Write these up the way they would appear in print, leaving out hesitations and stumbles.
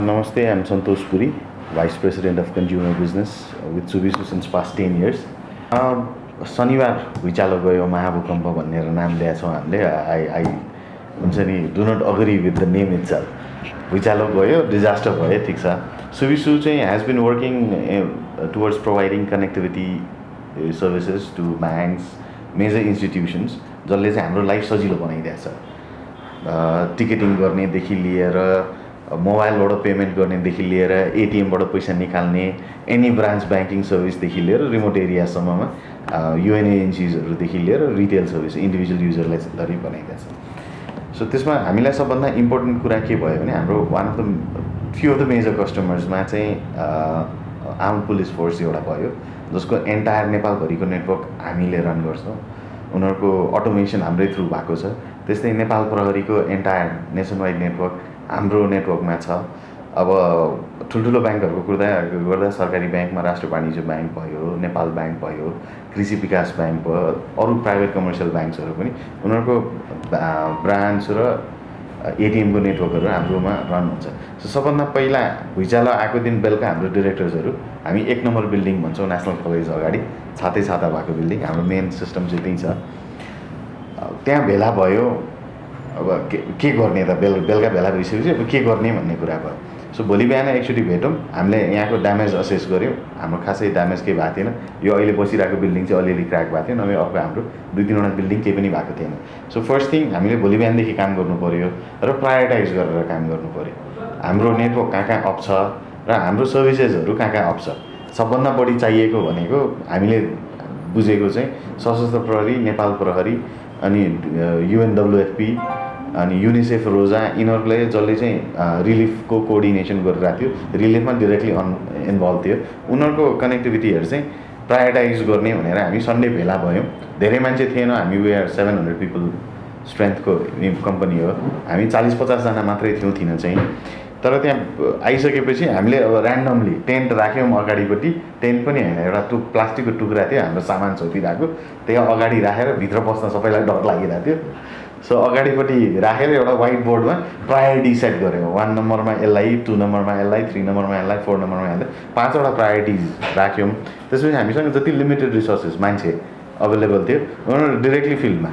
Namaste, I'm Santosh Puri, Vice President of Consumer Business with Subisu since past 10 years. शनिबार भुइँचालो गयो महाभूकम्प भनेर नाम दिएछौँ हामीले. आई हुन्छ नि do not agree with the name itself. भुइँचालो गयो, डिजास्टर भयो, ठिक छ. सुबिसु चाहिँ has been working towards providing connectivity services to banks, major institutions, जसले चाहिँ हाम्रो लाइफ सजिलो बनाइदिएछ. टिकटिङ गर्नेदेखि लिएर मोबाइलबाट पेमेन्ट गर्नेदेखि लिएर एटिएमबाट पैसा निकाल्ने, एनी ब्रान्च ब्याङ्किङ सर्भिसदेखि लिएर रिमोट एरियासम्ममा युएन एजेन्सिजहरूदेखि लिएर रिटेल सर्भिस इन्डिभिजुअल युजरलाई धरि बनाइदिएको छ. सो त्यसमा हामीलाई सबभन्दा इम्पोर्टेन्ट कुरा के भयो भने हाम्रो one of the few of the major कस्टमर्समा चाहिँ आर्म पुलिस फोर्स एउटा भयो, जसको एन्टायर नेपालभरिको नेटवर्क हामीले रन गर्छौँ. उनीहरूको अटोमेसन हाम्रै थ्रु भएको छ. त्यस्तै नेपाल प्रहरीको एन्टायर नेसनवाइड नेटवर्क हाम्रो नेटवर्कमा छ. अब ठुल्ठुलो ब्याङ्कहरूको कुरा गर्दा सरकारी ब्याङ्कमा राष्ट्र वाणिज्य ब्याङ्क भयो, नेपाल ब्याङ्क भयो, कृषि विकास ब्याङ्क भयो, अरू प्राइभेट कमर्सियल ब्याङ्क्सहरू पनि उनीहरूको ब्रान्च र एटिएमको नेटवर्कहरू हाम्रोमा रन हुन्छ. सो सबभन्दा पहिला भुइँचालो आएको दिन बेलुका हाम्रो डिरेक्टर्सहरू हामी 1 नम्बर बिल्डिङ भन्छौँ, नेसनल कलेज अगाडि छाता भएको बिल्डिङ, हाम्रो मेन सिस्टम चाहिँ त्यहीँ छ. त्यहाँ भेला भयो. अब के गर्ने त, बेलुका भेला भइसकेपछि अब के गर्ने भन्ने कुरा भयो. सो भोलि बिहान एकचोटि भेटौँ, हामीले यहाँको ड्यामेज असेस गऱ्यौँ. हाम्रो खासै ड्यामेज केही भएको थिएन. यो अहिले बसिरहेको बिल्डिङ चाहिँ अलिअलि क्र्याक भएको थियो, नभए अर्को हाम्रो 2-3वटा बिल्डिङ केही पनि भएको थिएन. सो फर्स्ट थिङ हामीले भोलि बिहानदेखि काम गर्नु पऱ्यो र प्रायोरिटाइज गरेर काम गर्नु पऱ्यो. हाम्रो नेटवर्क कहाँ अप छ र हाम्रो सर्भिसेसहरू कहाँ अप छ. सबभन्दा बढी चाहिएको भनेको हामीले बुझेको चाहिँ सशस्त्र प्रहरी, नेपाल प्रहरी, अनि युएनडब्लुएफपी, अनि युनिसेफ, रोजा, यिनीहरूले जसले चाहिँ रिलिफको कोअर्डिनेसन गरिरहेको थियो, रिलिफमा डिरेक्टली इन्भल्भ थियो, उनीहरूको कनेक्टिभिटीहरू चाहिँ प्रायोरिटाइज गर्ने भनेर हामी सन्डे भेला भयौँ. धेरै मान्छे थिएन. हामी वी आर 700 पिपल स्ट्रेन्थको कम्पनी हो. हामी 40-50 जना मात्रै थियौँ चाहिँ. तर त्यहाँ आइसकेपछि हामीले अब ऱ्यान्डमली टेन्ट राख्यौँ अगाडिपट्टि. टेन्ट पनि होइन, एउटा प्लास्टिकको टुक्रा थियो, हाम्रो सामान छोपिरहेको. त्यहाँ अगाडि राखेर भित्र बस्न सबैलाई डर लागिरहेको थियो. सो अगाडिपट्टि राखेर एउटा व्हाइट बोर्डमा प्रायोरिटी सेट गऱ्यौँ. 1 नम्बरमा यसलाई, 2 नम्बरमा यसलाई, 3 नम्बरमा यसलाई, 4 नम्बरमा यसलाई, 5वटा प्रायोरिटिज राख्यौँ. त्यसपछि हामीसँग जति लिमिटेड रिसोर्सेस मान्छे अभाइलेबल थियो, उनीहरू डिरेक्टली फिल्डमा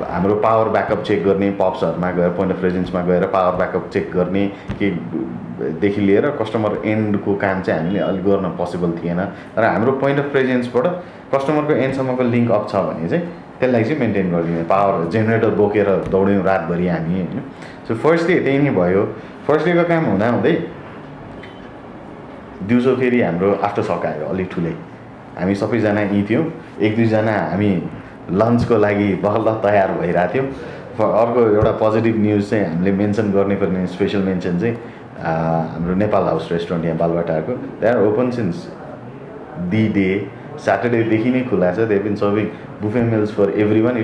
हाम्रो पावर ब्याकअप चेक गर्ने, पप्सहरूमा गएर पोइन्ट अफ प्रेजेन्समा गएर पावर ब्याकअप चेक गर्ने केदेखि लिएर कस्टमर एन्डको काम चाहिँ हामीले अलिक गर्न पोसिबल थिएन. र हाम्रो पोइन्ट अफ प्रेजेन्सबाट कस्टमरको एन्डसम्मको लिङ्क अप छ भने चाहिँ त्यसलाई चाहिँ मेन्टेन गरिदिने. पावर जेनेरेटर बोकेर दौड्यौँ रातभरि हामी होइन. सो फर्स्ट डे त्यही नै भयो. फर्स्ट डेको काम हुँदाहुँदै दिउँसो फेरि हाम्रो आफ्टर सक आयो अलिक ठुलै. हामी सबैजना यहीँ थियौँ. 1-2 जना हामी लन्चको लागि बल्ल तयार भइरहेको थियौँ. अर्को एउटा पोजिटिभ न्युज चाहिँ हामीले मेन्सन गर्नुपर्ने स्पेसल मेन्सन चाहिँ हाम्रो नेपाल हाउस रेस्टुरेन्ट यहाँ बालबाटारको, they are open since the day. स्याटरडेदेखि नै खुला छ. They have been serving buffet meals for everyone.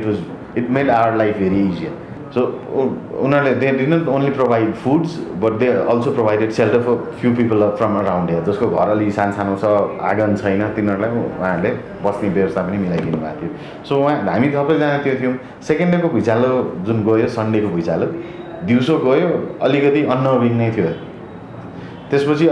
It made our life very easier. So उनीहरूले they did not only provide foods but they also provided shelter for few people from around here, जसको घर अलि सानो छ, आँगन छैन, तिनीहरूलाई उहाँहरूले बस्ने व्यवस्था पनि मिलाइदिनु भएको थियो. सो हामी सबैजना त्यो थियौँ. सेकेन्ड डेको भुइँचालो जुन गयो, सन्डेको भुइँचालो दिउँसो गयो, अलिकति अननर्भिङ नै थियो. त्यसपछि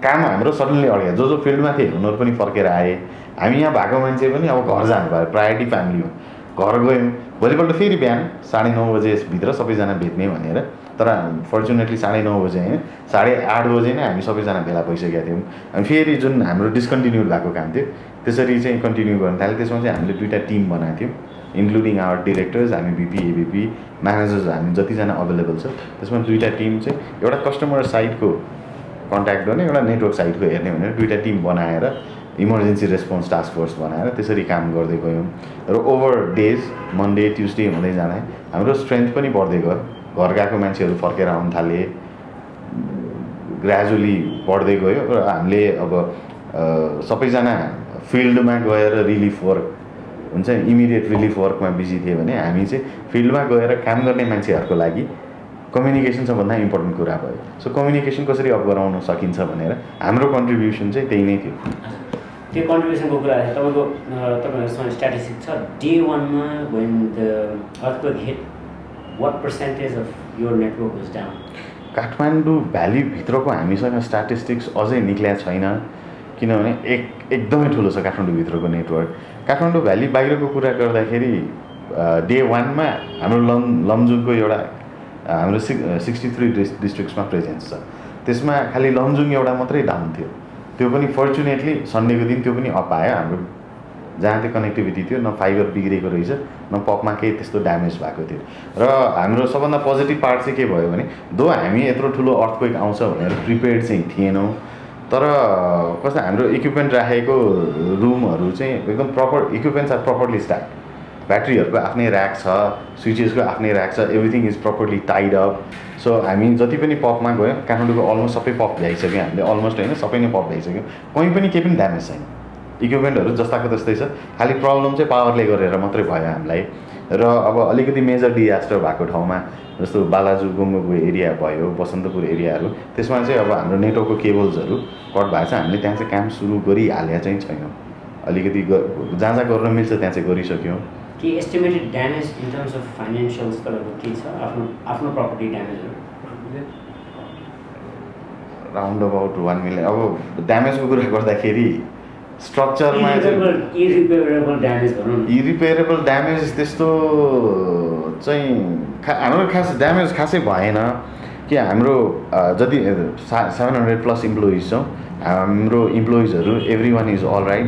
काम हाम्रो सडनली अड्यो. जो फिल्डमा थिए उनीहरू पनि फर्केर आए. हामी यहाँ भएको मान्छे पनि अब घर जानुभयो, प्रायोरिटी फ्यामिलीमा घर गयौँ. भोलिपल्ट फेरि बिहान 9:30 बजेभित्र सबैजना भेट्ने भनेर. तर फर्चुनेटली 9:30 बजे होइन, 8:30 बजे नै हामी सबैजना भेला भइसकेका थियौँ. अनि फेरि जुन हाम्रो डिस्कन्टिन्युड भएको काम थियो त्यसरी चाहिँ कन्टिन्यू गर्न थाल्यो. त्यसमा चाहिँ हामीले 2टा टिम बनाएको थियौँ, इन्क्लुडिङ आवर डिरेक्टर्स, हामी बिपी, एबिपी, म्यानेजर्स, हामी जतिजना अभाइलेबल छ त्यसमा 2टा टिम चाहिँ, एउटा कस्टमर साइडको कन्ट्याक्ट गर्ने, एउटा नेटवर्क साइडको हेर्ने भनेर 2टा टिम बनाएर इमर्जेन्सी रेस्पोन्स टास्क फोर्स बनाएर त्यसरी काम गर्दै गयौँ. र ओभर डेज मन्डे ट्युसडे हुँदै जाँदा हाम्रो स्ट्रेन्थ पनि बढ्दै गयो. घर गएको मान्छेहरू फर्केर आउन थाले, ग्रेजुअली बढ्दै गयो. र हामीले अब सबैजना फिल्डमा गएर रिलिफ वर्क हुन्छ, इमिडिएट रिलिफ वर्कमा बिजी थिए भने हामी चाहिँ फिल्डमा गएर काम गर्ने मान्छेहरूको लागि कम्युनिकेसन सबभन्दा इम्पोर्टेन्ट कुरा भयो. सो कम्युनिकेसन कसरी अप गराउन सकिन्छ भनेर हाम्रो कन्ट्रिब्युसन चाहिँ त्यही नै थियो. त्यो कन्ट्रिब्युसनको कुरा तपाईँहरूसँग स्ट्याटिस्टिक छ डे 1मा when the earthquake hit what percentage of your network was down? Kathmandu भ्यालीभित्रको हामीसँग स्ट्याटिस्टिक्स अझै निक्लिया छैन किनभने एकदमै ठुलो छ काठमाडौँभित्रको नेटवर्क। काठमाडौँ भ्याली बाहिरको कुरा गर्दाखेरि डे 1 मा हाम्रो लमजुङको एउटा हाम्रो 63 डिस्ट्रिक्ट्समा प्रेजेन्स छ। त्यसमा खालि लमजुङ एउटा मात्रै डाउन थियो, त्यो पनि फर्चुनेटली सन्डेको दिन त्यो पनि अप आयो। हाम्रो जहाँ त्यो कनेक्टिभिटी थियो न फाइबर बिग्रेको रहेछ न पपमा केही त्यस्तो ड्यामेज भएको थियो। र हाम्रो सबभन्दा पोजिटिभ पार्ट चाहिँ के भयो भने दो हामी यत्रो ठुलो अर्थक्वेक आउँछ भनेर प्रिपेयर्ड चाहिँ थिएनौँ, तर कस्तो हाम्रो इक्विपमेन्ट राखेको रुमहरू चाहिँ एकदम proper equipments are properly stack. ब्याट्रीहरूको आफ्नै ऱ्याक छ, स्विचेसको आफ्नै ऱ्याक छ, everything is properly tied up. So हामी जति पनि पपमा गयौँ काठमाडौँको अलमोस्ट सबै पप भ्याइसक्यो हामीले, अलमोस्ट होइन सबै नै पप भ्याइसक्यो, कहीँ पनि केही पनि ड्यामेज छैन। इक्विपमेन्टहरू जस्ताको त्यस्तै छ, खालि प्रब्लम चाहिँ पावरले गरेर मात्रै भयो हामीलाई। र अब अलिकति मेजर डिजास्टर भएको ठाउँमा जस्तो बालाजु गुम्बुको एरिया भयो, बसन्तपुर एरियाहरू, त्यसमा चाहिँ अब हाम्रो नेटवर्कको केबल्सहरू कट भएको छ। हामीले त्यहाँ चाहिँ काम सुरु गरिहाले चाहिँ छैनौँ, अलिकति जहाँ जहाँ गर्न मिल्छ त्यहाँ चाहिँ गरिसक्यौँ। कि estimated damage in terms of financials तपाईँको के छ आफ्नो प्रपर्टी ड्यामेजहरू? Round about 1 million. अब ड्यामेजको कुरा गर्दाखेरि स्ट्रक्चरमा इरिपेरेबल ड्यामेज त्यस्तो चाहिँ हाम्रो खास ड्यामेज खासै भएन कि हाम्रो जति 700+ इम्प्लोइज छौँ, हाम्रो इम्प्लोइजहरू everyone is all right.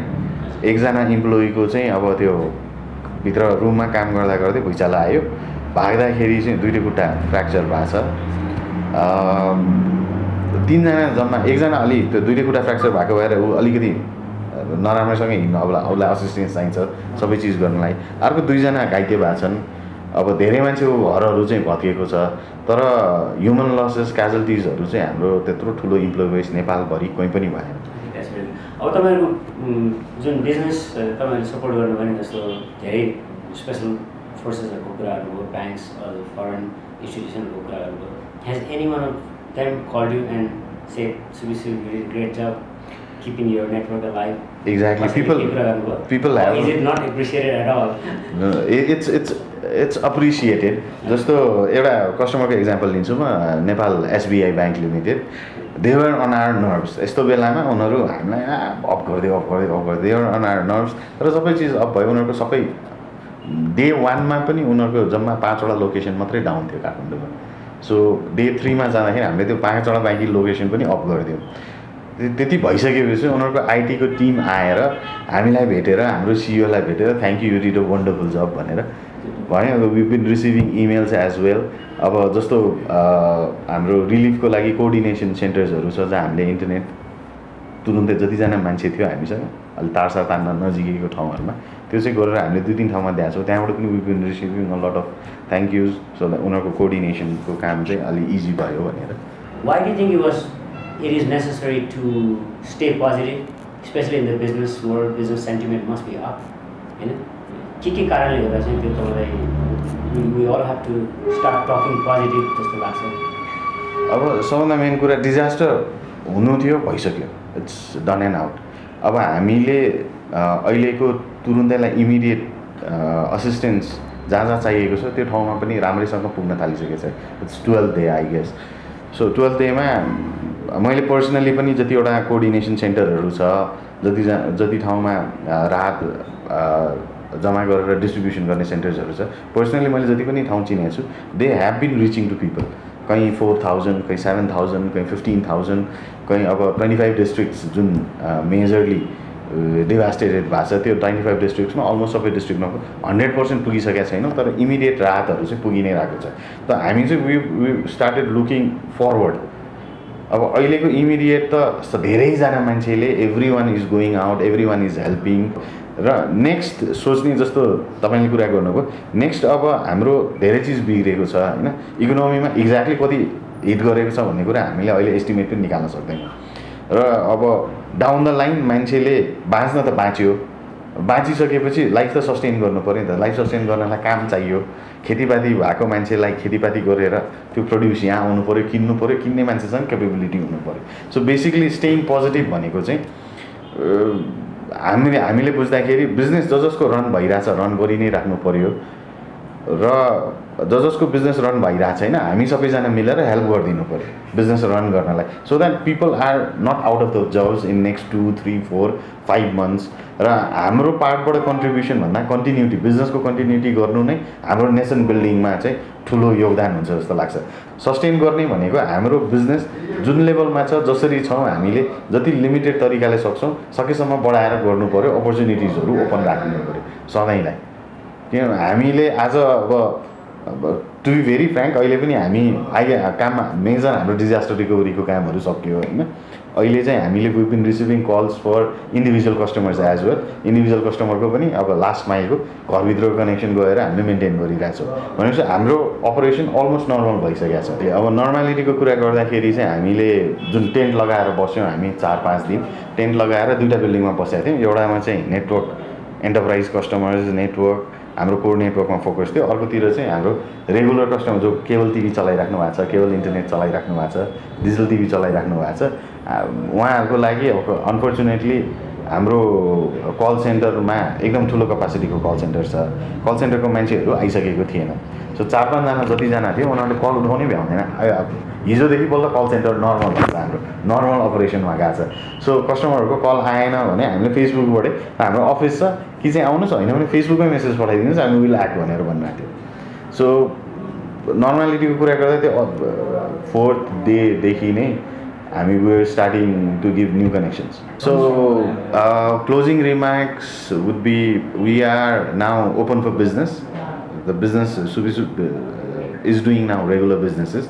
एकजना इम्प्लोइको चाहिँ अब त्यो भित्र रुममा काम गर्दा गर्दै भुइँचालो आयो, भाग्दाखेरि चाहिँ 2 खुट्टा फ्र्याक्चर भएको छ। 3 जना जम्मा, एकजना अलि त्यो 2 खुट्टा फ्र्याक्चर भएको भएर ऊ अलिकति नराम्रोसँग हिँड्नु, अब उसलाई असिस्टेन्स चाहिन्छ सबै चिज गर्नलाई। अर्को 2 जना घाइते भएको छन्। अब धेरै मान्छेको घरहरू चाहिँ भत्किएको छ, तर ह्युमन लसेस क्याजुअल्टिजहरू चाहिँ हाम्रो त्यत्रो ठुलो इम्प्लोइ बेस नेपालभरि कहीँ पनि भएन। अब तपाईँहरूको जुन बिजनेस तपाईँहरूले सपोर्ट गर्नुभयो जस्तो धेरै स्पेसल फोर्सेसहरूको कुराहरू भयो, ब्याङ्क्स फरेन इन्स्टिट्युसनको कुराहरू भयो, has any one of them called you and say Subisu great job keeping your network alive? Exactly. People have. Is it not appreciated at all? No, it's appreciated. जस्तो एउटा कस्टमरको एक्जाम्पल लिन्छु म, Nepal SBI bank limited, they were on our nerves. यस्तो बेलामा उनीहरू हामीलाई up गरिदियो they were on our nerves। तर सबै चिज अप भयो, उनीहरूको सबै डे 1 मा पनि उनीहरूको जम्मा 5वटा लोकेसन मात्रै डाउन थियो काठमाडौँमा। सो डे 3 मा जाँदाखेरि हामीले त्यो 5वटा ब्याङ्किङ लोकेसन पनि अप गरिदियौँ। त्यति भइसकेपछि उनीहरूको आइटीको टिम आएर हामीलाई भेटेर, हाम्रो सिइओलाई भेटेर thank you did a wonderful job भनेर भन्यो। We been receiving emails as well. अब जस्तो हाम्रो रिलिफको लागि कोअर्डिनेसन सेन्टर्सहरू छ जहाँ हामीले इन्टरनेट तुरुन्तै जतिजना मान्छे थियो हामीसँग अलि तारसार तान्न नजिकैको ठाउँहरूमा त्यो चाहिँ गरेर हामीले 2-3 ठाउँमा दिएको छौँ। त्यहाँबाट पनि we been receiving a lot of thank yous, so उनीहरूको कोअर्डिनेसनको काम चाहिँ अलि इजी भयो भनेर। Why do you think it is necessary to stay positive, especially in the business world? Business sentiment must be up, you know? के कारणले गर्दा चाहिँ त्यो तपाईलाई we all have to start talking positive जस्तो लाग्छ? अब सबभन्दा मेन कुरा डिजास्टर हुनु थियो, भइसक्यो, इट्स डन एन्ड आउट। अब हामीले अहिलेको तुरुन्तैलाई इमिडिएट असिस्टेन्स जहाँ जहाँ चाहिएको छ त्यो ठाउँमा पनि राम्रैसँग पुग्न थालिसकेको छ। It's 12th day I guess. So 12th डेमा मैले पर्सनली पनि जतिवटा कोअर्डिनेसन सेन्टरहरू छ, जति ठाउँमा राहत जम्मा गरेर डिस्ट्रिब्युसन गर्ने सेन्टर्सहरू छ, पर्सनली मैले जति पनि ठाउँ चिनेको छु, they have been reaching to people. कहीँ 4,000, कहीँ 7,000, कहीँ 15,000, कहीँ अब 25 डिस्ट्रिक्ट्स जुन मेजरली डिभास्टेटेड भएको छ त्यो 25 डिस्ट्रिक्ट्समा अलमोस्ट सबै डिस्ट्रिक्टमा 100% पुगिसकेको छैन, तर इमिडिएट राहतहरू चाहिँ पुगि नै रहेको छ। त हामी चाहिँ वी स्टार्टेड लुकिङ फरवर्ड। अब अहिलेको इमिडिएट त धेरैजना मान्छेले every one is going out, every one is helping, र नेक्स्ट सोच्ने जस्तो तपाईँले कुरा गर्नुभयो, नेक्स्ट अब हाम्रो धेरै चिज बिग्रेको छ होइन, इकोनोमीमा एक्ज्याक्टली कति हिट गरेको छ भन्ने कुरा हामीले अहिले एस्टिमेट पनि निकाल्न सक्दैनौँ। र अब डाउन द लाइन मान्छेले बाँच्न त बाँच्यो, बाँचिसकेपछि लाइफ त सस्टेन गर्नु पऱ्यो नि त। लाइफ सस्टेन गर्नलाई काम चाहियो, खेतीपाती भएको मान्छेलाई खेतीपाती गरेर त्यो प्रड्युस यहाँ आउनु पऱ्यो, किन्नु पऱ्यो, किन्ने मान्छेसँग क्यापेबिलिटी हुनु पऱ्यो। सो बेसिकली स्टेइङ पोजिटिभ भनेको चाहिँ हामीले बुझ्दाखेरि बिजनेस जसको रन भइरहेछ रन गरि नै राख्नु पऱ्यो। र जसको बिजनेस रन भइरहेको छैन हामी सबैजना मिलेर हेल्प गरिदिनु पऱ्यो बिजनेस रन गर्नलाई so that people are not out of the jobs in next 2, 3, 4, 5 months र हाम्रो पार्टबाट कन्ट्रिब्युसन भन्दा कन्टिन्युटी बिजनेसको कन्टिन्युटी गर्नु नै हाम्रो नेसन बिल्डिङमा चाहिँ ठुलो योगदान हुन्छ जस्तो लाग्छ सस्टेन गर्ने भनेको हाम्रो बिजनेस जुन लेभलमा छ जसरी छौँ हामीले जति लिमिटेड तरिकाले सक्छौँ सकेसम्म बढाएर गर्नु पऱ्यो अपर्च्युनिटिजहरू ओपन राख्नु पऱ्यो सधैँलाई किनभने हामीले आज अब टु बी भेरी फ्र्याङ्क अहिले पनि हामी काममा मेजर हाम्रो डिजास्टर रिकभरीको कामहरू सकियो होइन अहिले चाहिँ हामीले we been receiving calls for individual customers as well individual कस्टमरको पनि अब लास्ट माइलको घरभित्रको कनेक्सन गएर हामीले मेन्टेन गरिरहेछौँ भनेपछि हाम्रो अपरेसन अलमोस्ट नर्मल भइसकेको छ अब नर्मालिटीको कुरा गर्दाखेरि चाहिँ हामीले जुन टेन्ट लगाएर बस्यौँ हामी 4-5 दिन टेन्ट लगाएर 2टा बिल्डिङमा बसेका थियौँ एउटामा चाहिँ नेटवर्क एन्टरप्राइज कस्टमर्स नेटवर्क हाम्रो कोर नेटवर्कमा फोकस थियो अर्कोतिर चाहिँ हाम्रो रेगुलर कस्टमर जो केबल टिभी चलाइराख्नु भएको छ केबल इन्टरनेट चलाइराख्नु भएको छ डिजिटल टिभी चलाइराख्नु भएको छ उहाँहरूको लागि अब अनफर्चुनेटली हाम्रो कल सेन्टरमा एकदम ठुलो कपासिटीको कल सेन्टर छ कल सेन्टरको मान्छेहरू आइसकेको थिएन सो 4-5 जना जतिजना थियो उनीहरूले कल उठाउनै भ्याउँदैन हिजोदेखि बल्ल कल सेन्टर नर्मल हुन्छ हाम्रो नर्मल अपरेसनमा गएको छ सो कस्टमरहरूको कल आएन भने हामीले फेसबुकबाटै हाम्रो अफिस छ कि चाहिँ आउनुहोस् होइन भने फेसबुकमै मेसेज पठाइदिनुहोस् हामी विल एक्ट भनेर भनिरहेको थियो सो नर्मालिटीको कुरा गर्दा त्यो 4th डेदेखि नै हामी we starting to give new connections so closing remarks would be we are now open for business the business Subisu is doing now regular businesses.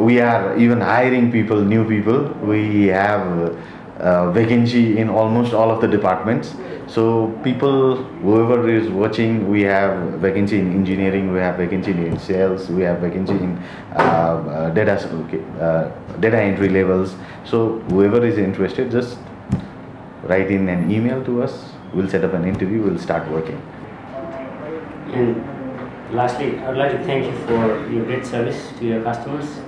We are even hiring people, new people. We have vacancy in almost all of the departments. So people, whoever is watching, we have vacancy in engineering, we have vacancy in sales, we have vacancy in data entry levels. So whoever is interested, just write in an email to us. We'll set up an interview. We'll start working. And lastly, I would like to thank you for your great service to your customers.